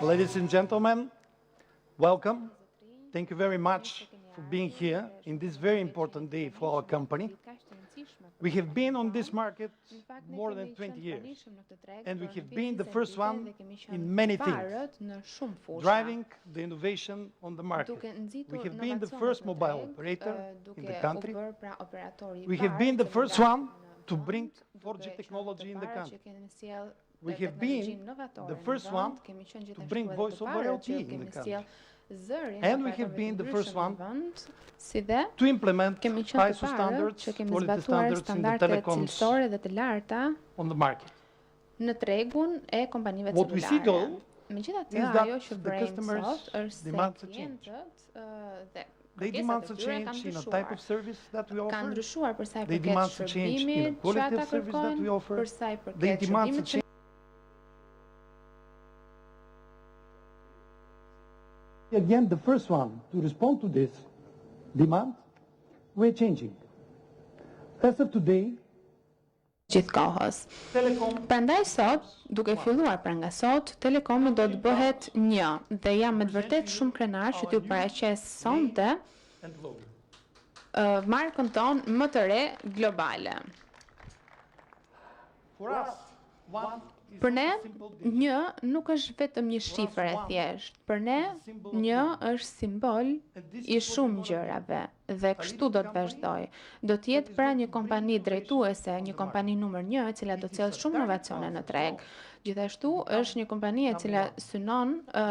Ladies and gentlemen, welcome. Thank you very much for being here in this very important day for our company. We have been on this market more than 20 years, and we have been the first one in many things, driving the innovation on the market. We have been the first mobile operator in the country. We have been the first one to bring 4G technology in the country. We have been the first one to bring voice over LTE in the country. And we have been the first one si dhe to implement kemi qenë të ISO parët standards, që kemi quality zbatuar standards in the standarde telecoms cilësore dhe të larta on the market. në tregun e kompanive What we see celulare. though Megjithatë, is that ajo që the vërejmë customers sot është se demand a change. klientët ë, dhe They kërkesat demand e a tyre change kanë in a type ndryshuar. of service that we Kanë offer. ndryshuar për sa i They përket demand a change in the shërbimit që quality ata of service that we kërkojnë, offer. për sa i They përket demand a shërbimit që change Again, the first one to respond to this demand, we're changing. As of today, gjithë kohës. Telekom Prandaj sot, duke filluar pra nga sot, Telekomi do të bëhet një dhe jam me të vërtet shumë krenar që t'ju paraqes sonte and logo. ë, markën tonë më të re globale. For us, one is Për not ne, a simple digit. një nuk është vetëm një shifër e thjeshtë. Për ne, një është simbol And this i is what we shumë wanna be. gjërave dhe kështu do të vazhdoj. Do të jetë pra një kompani drejtuese, një kompani numër 1 e cila do të sjellë shumë inovacione në treg. Gjithashtu është një kompani e cila synon ë,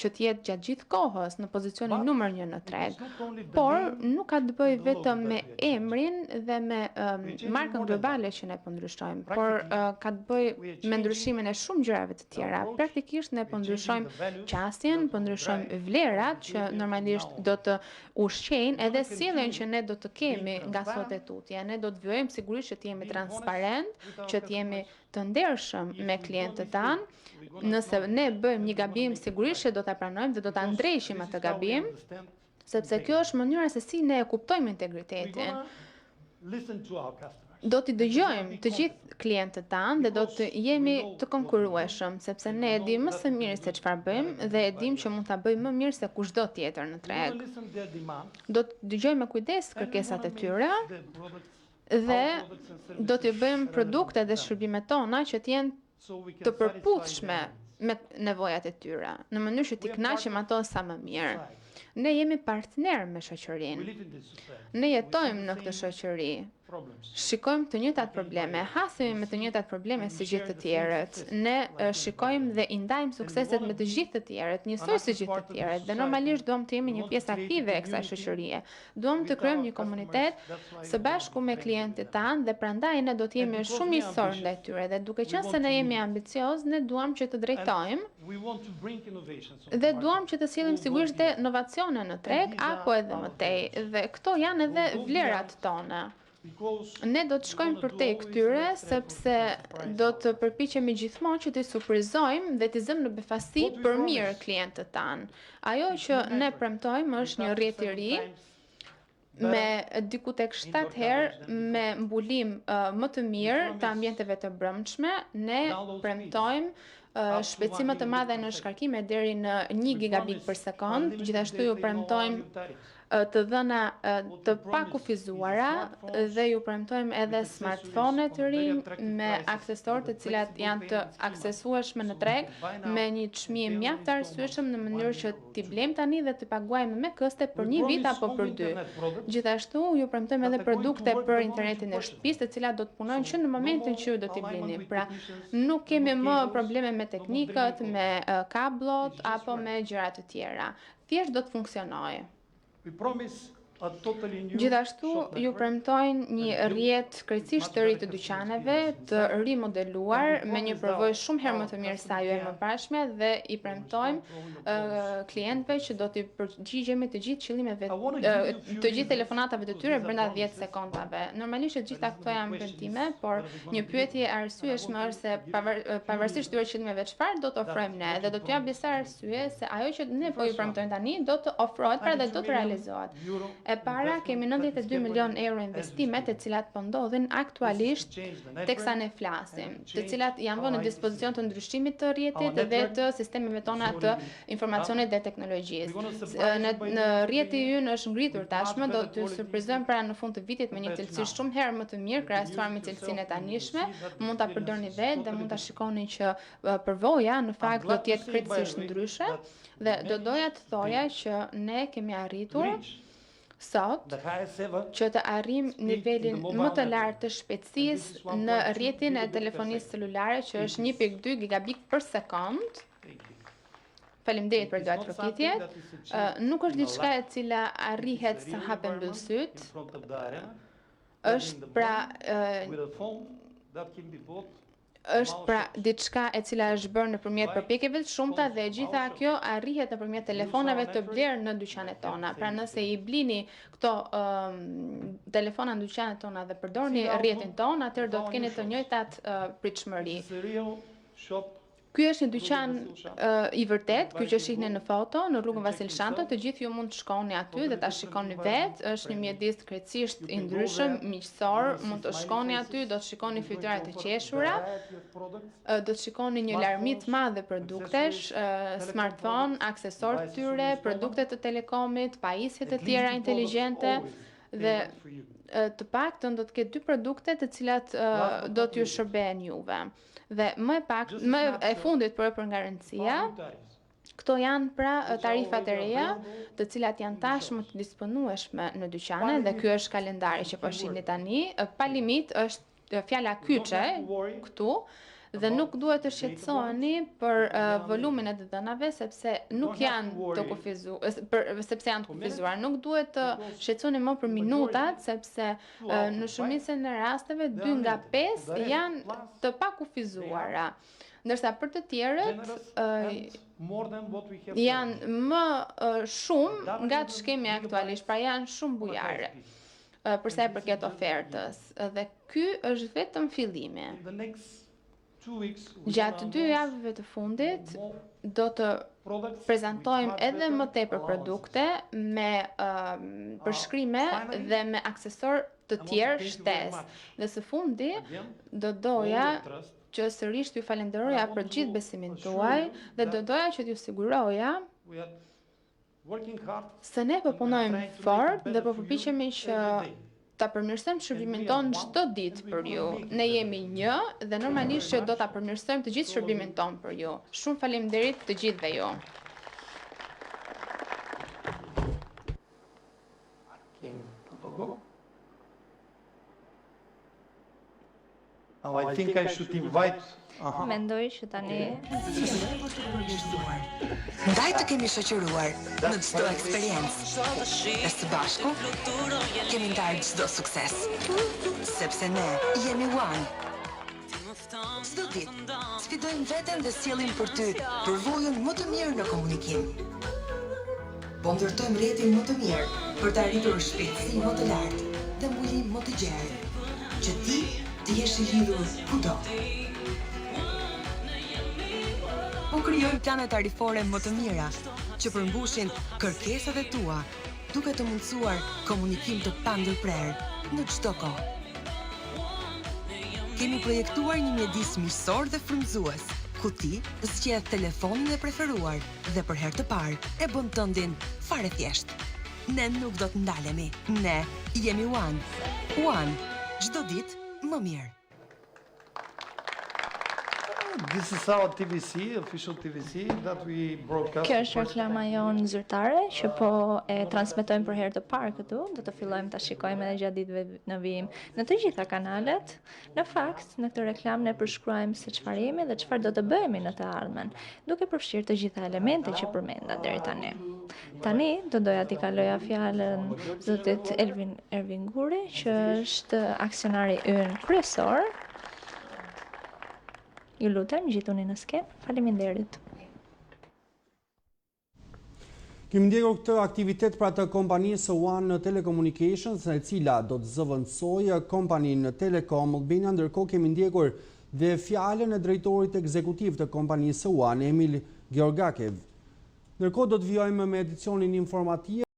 që të jetë gjatë gjithë kohës në pozicionin numër 1 në It treg. is not only the Por name nuk ka të bëjë and the logo vetëm that me we are changing. emrin dhe me um, We are changing markën more than that. globale që ne po ndryshojmë, por Practically, uh, ka të bëjë we are me changing ndryshimin e shumë gjërave të the tjera. approach, Praktikisht ne we po are changing ndryshojmë the values qasjen, that po will ndryshojmë drive our vlerat që behavior from normalisht now on. do të ushqejnë We edhe wanna sjelljen që continue ne do të being kemi nga sot e transparent, tutje. Ne do të vijojmë sigurisht që të jemi being honest transparent, with our që të jemi customers. të ndershëm If me we do a klientët mistake, tanë. we're gonna Nëse acknowledge ne bëjmë and një we're gonna gabim, make it sigurisht right. që do ta pranojmë dhe do ta Because ndrejshim this atë is how we gabim, understand sepse kjo integrity. është mënyra se si ne e kuptojmë We're integritetin. gonna listen to our customers. Do t'i And we're gonna dëgjojmë be të gjithë competitive klientët tanë dhe do because të we jemi know të what we do konkurrueshëm, sepse and ne we e know dimë më that së we can miri do se it çfarë better bëjmë than dhe e anybody dimë që else. mund ta bëjmë më mirë se kushdo tjetër në We're gonna treg. listen their demand Do të dëgjojmë me kujdes and we're kërkesat gonna e make tyre the products, dhe our products and do t'i services bëjmë relevant produktet to dhe them shërbimet tona që të jenë so we të can satisfy their përputhshme needs. me nevojat e tyre, në mënyrë që t'i We are part kënaqim of ato sa më mirë. society. Ne jemi partner me We shoqërinë. live in this society. Ne We see jetojmë the në këtë same shoqëri. problems. Shikojmë të Like njëjtat anybody probleme, else. hasemi We me të see njëjtat probleme and si we gjithë share të the same tjerët. successes Ne like eh, anybody shikojmë else. dhe i ndajmë And we sukseset want me to të be gjithë të tjerët, an njësoj si active gjithë të part of the tjerët. Dhe society. normalisht duam të jemi We një want to pjesë create a aktive e kësaj community shoqërie. Duam të with krijojmë our një customers. komunitet That's why së we want bashku to me brand with klientët them. tanë dhe prandaj ne do të And jemi because shumë we are miqësor ndaj ambitious, tyre dhe duke we qenë se want ne to jemi lead. ambicioz, ne duam që të And drejtojmë we want to bring innovations on the dhe duam market. që të sjellim We'll go sigurisht dhe beyond. inovacione në And treg these are apo edhe our më tej. values. Dhe këto janë edhe We'll go vlerat beyond tona. because Ne do të we shkojmë wanna do përtej always an këtyre extra effort to sepse surprise do our të customers. përpiqemi gjithmonë që t'i surprizojmë dhe t'i zëmë në befasi What we për mirë promise klientët tanë. Ajo is që new ne network premtojmë with është një up to rrjet i seven ri times better me diku tek 7 indoor herë coverage than me before. mbulim uh, më të We mirë të promise ambienteve të brendshme, ne download speeds premtojmë uh, up to shpejtësi 1 më të gigabit madhe per në second. shkarkime deri në 1 We gigabit për promise sekond, unlimited gjithashtu ju data in all our premtojmë new tariffs. ë, të dhëna ë, What të we promise is pakufizuara smartphones dhe ju premtojmë edhe with accessories smartphone on të a very rinj attractive me prices aksesorë with të a cilat flexible janë të payment schema aksesueshme në so we treg can buy now me një and çmim pay on mjaft të installments arsyeshëm në for one mënyrë që year or t'i two. blejmë tani dhe t'i paguajmë me këste për We një vit promise apo home për dy. internet products Gjithashtu ju premtojmë that edhe are going to produkte work për the moment you internetin e purchase them. shtëpisë, të cilat do të punojnë So që në no momentin more që ju do t'i alignment blini. with Pra, technicians, nuk no kemi more më cables, probleme me no more drilling teknikët, codes. me ë, kablot It's just apo work. me gjëra të tjera. Thjesht do të funksionojë. We promise a totally new Gjithashtu shop ju network premtojnë that një is built rrjet with krejtësisht much të ri better të customer dyqaneve, experience të inside. And rimodeluar we me një promise përvojë now shumë herë më our të mirë se customer ajo e care mëparshme dhe i will respond premtojmë to all your ë, calls within klientëve 10 që do t'i përgjigjemi të gjithë qëllimeve I want to ë, give you a few të gjithë reasons telefonatave të because tyre these are brenda 10 promises, but sekondave. Normalisht të the gjitha këto reasonable janë question premtime, is por what are we një going to deliver? pyetje e And I arsyeshme want është se to give pavar, few pavarësisht këtyre reasons qëllimeve çfarë do të that ofrojmë ne what dhe we do t'ju jap promise disa we will arsye deliver. se ajo që ne The po ju first one, premtojmë tani do të ofrohet pra dhe 92 do të million realizohet. euro E E para, kemi 92 milionë euro investime të cilat po ndodhin aktualisht teksa ne flasim, të cilat janë vënë në dispozicion të ndryshimit të rrjetit dhe të sistemeve tona të informacionit dhe teknologjisë. Në, në rrjeti ynë është ngritur tashmë, do t'ju surprizojmë pra në fund të vitit me një cilësi shumë herë më të mirë krahasuar me cilësinë e tanishme. Mund ta përdorni vetë dhe mund ta shikoni që përvoja në fakt do të jetë krejtësisht ndryshe dhe do doja të thoja që ne kemi arritur sot që të arrijmë nivelin më të lartë të shpejtësisë në rrjetin e telefonisë celulare që është 1.2 gigabit për sekond. Faleminderit për duartrokitjet. Nuk është diçka e cila arrihet sa hap e mbyll sytë. Është pra është pra diçka e cila është bërë nëpërmjet përpjekjeve të shumta dhe e gjitha kjo arrihet nëpërmjet telefonave të blerë në dyqanet tona. Pra nëse i blini këto um, telefona në dyqanet tona dhe përdorni rrjetin tonë, atëherë do të keni të njëjtat uh, pritshmëri. Ky është një dyqan uh, i vërtet, ky që shihni në foto, në rrugën Vasil Shanto, të gjithë ju mund të shkoni aty dhe ta shikoni vetë. Është një mjedis krejtësisht i ndryshëm, miqësor, mund të shkoni aty, do të shikoni fytyra të qeshura, do të shikoni një larmi të madhe produktesh, smartphone, aksesorë të tyre, produkte të telekomit, pajisje të tjera inteligjente dhe të paktën do të ketë dy produkte të cilat do t'ju shërbehen juve. Dhe më e pak, më e fundit por jo për nga rëndësia, këto janë pra tarifat e reja, të cilat janë tashmë të disponueshme në dyqane dhe ky është kalendari që po shihni tani. Pa limit është fjala kyçe këtu dhe nuk duhet të shqetësoheni për uh, volumin e të dhënave sepse nuk janë të kufizuar për sepse janë të kufizuar. Nuk duhet të shqetësoheni më për minutat sepse Në shumicën e rasteve, 2 nga 5 janë të pakufizuara. Ndërsa për të tjerët janë më shumë nga ç'kemi aktualisht, pra janë shumë bujare për sa i përket ofertës. Dhe ky është vetëm fillimi. Gjatë dy javëve të fundit do të prezantojmë edhe më tepër produkte me uh, përshkrime dhe me aksesorë të tjerë shtesë. Dhe së fundi do doja që sërish t'ju falenderoja për gjithë besimin tuaj dhe do doja që t'ju siguroja se ne po punojmë fort dhe po përpiqemi që ta përmirësojmë shërbimin tonë çdo ditë për ju. Ne jemi një dhe normalisht që do ta përmirësojmë të gjithë shërbimin tonë për ju. Shumë faleminderit të gjithëve ju. Now I think I should invite Aha. Mendoj që tani Ndaj të kemi shoqëruar në çdo eksperiencë. Dhe së bashku kemi ndarë çdo sukses. Sepse ne jemi One. Çdo ditë sfidojmë veten dhe sjellim për ty përvojën më të mirë në komunikim. Po ndërtojmë rrjetin më të mirë për të arritur shpejtësi më të lartë dhe mbulim më të gjerë, që ti të jesh i lidhur kudo. Po krijojmë plane tarifore më të mira, që përmbushin kërkesat e tua, duke të mundësuar komunikim të pandërprerë në çdo kohë. Kemi projektuar një mjedis miqësor dhe frymëzues, ku ti zgjedh telefonin e preferuar dhe për herë të parë e bën tëndin fare thjesht. Ne nuk do të ndalemi. Ne jemi One. One. Çdo ditë më mirë. This is our TVC, official TVC that we broadcast. Kjo është reklama jonë zyrtare që po e transmetojmë për herë të parë këtu. Do të fillojmë ta shikojmë edhe gjatë ditëve në vijim në të gjitha kanalet. Në fakt, në këtë reklamë ne përshkruajmë se çfarë jemi dhe çfarë do të bëhemi në të ardhmen, duke përfshirë të gjitha elementet që përmenda deri tani. Tani do doja t'i kaloja fjalën zotit Elvin Ervin Guri, që është aksionari ynë kryesor. Ju lutem, ngjituni në skenë. Faleminderit. Kemi ndjekur këtë aktivitet pra të kompanisë One Telecommunications, e cila do të zëvendësojë kompaninë Telekom Albania, ndërkohë kemi ndjekur dhe fjalën e drejtorit ekzekutiv të kompanisë One, Emil Georgakev. Ndërkohë do të vijojmë me edicionin informativ.